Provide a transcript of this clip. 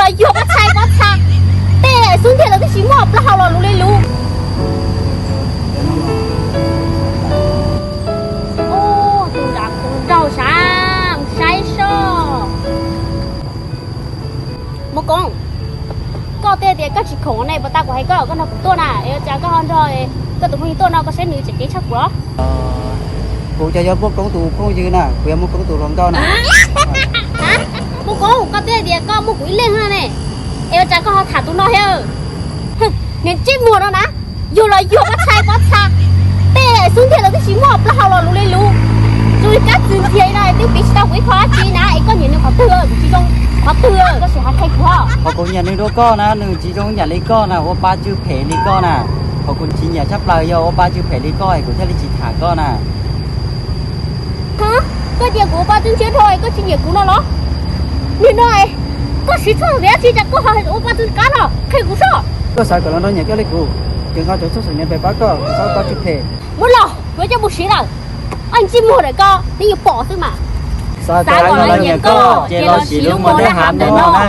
Los yog pob txha pob txha, tej xub ntiag lawv twb tsis muaj plaub hau los luv li luv. Tus nram kuv nraug sav saib soj. Muaj Koob, koj twb tias koj tsis khoom ne, puas tas kuv hais koj, koj nrog kuv tuaj na, es ua cas koj ho nrog koj tus phooj ywg tuaj no, koj saib nws tseem ceeb tshaj kuv los? Kuv cas yog Muaj Koob tus phooj ywg na, kuv yog Muaj Koob tus hluas nkauj na. Muaj Koob, koj twb tias koj muaj kuv ib leeg no ne, es ua cas koj ho tham tus no thiab? Niag ntsej muag no na, yug los yug pob txha pob txha, tej xub ntiag lawv twb tsis muaj plaub hau los luv li luv. Zoo li kab txwv ntxiag li no twb piv tsis tau kuv ib qho dab tsi na, es koj nyiam nws qhov twg, kuv tsis zoo qhov twg, koj sim hais qhia kuv. Qhov kuv nyiam nws dua koj na, nws tsis zoo nyiam li koj na, ua pa tswj phem li koj na. Qhov kuv tsis nyiam tshaj plaws yog ua pa tswj phem li koj es kuv thiaj li tsis tham koj na. Koj tias kuv ua pa tswj ntshiab dhau es koj tsis nyiam kuv no los? Nim no koj siv txoj hauj lwm dab tsi cas koj ho ua pa tswj qab no, qhia kuv soj. Koj xav kom lawv nrog nyiam koj li kuv, ces nqa cov txoj xwm niag pem pab koj, koj xav ua pa tswj phem. Muab los, kuv coj mus siv lawm. Ob ntsej muag ntawm koj, neb yuav pom xwb mas. Xav kom lawv nyiam koj ces los siv lub mos dab hav ntawm no na.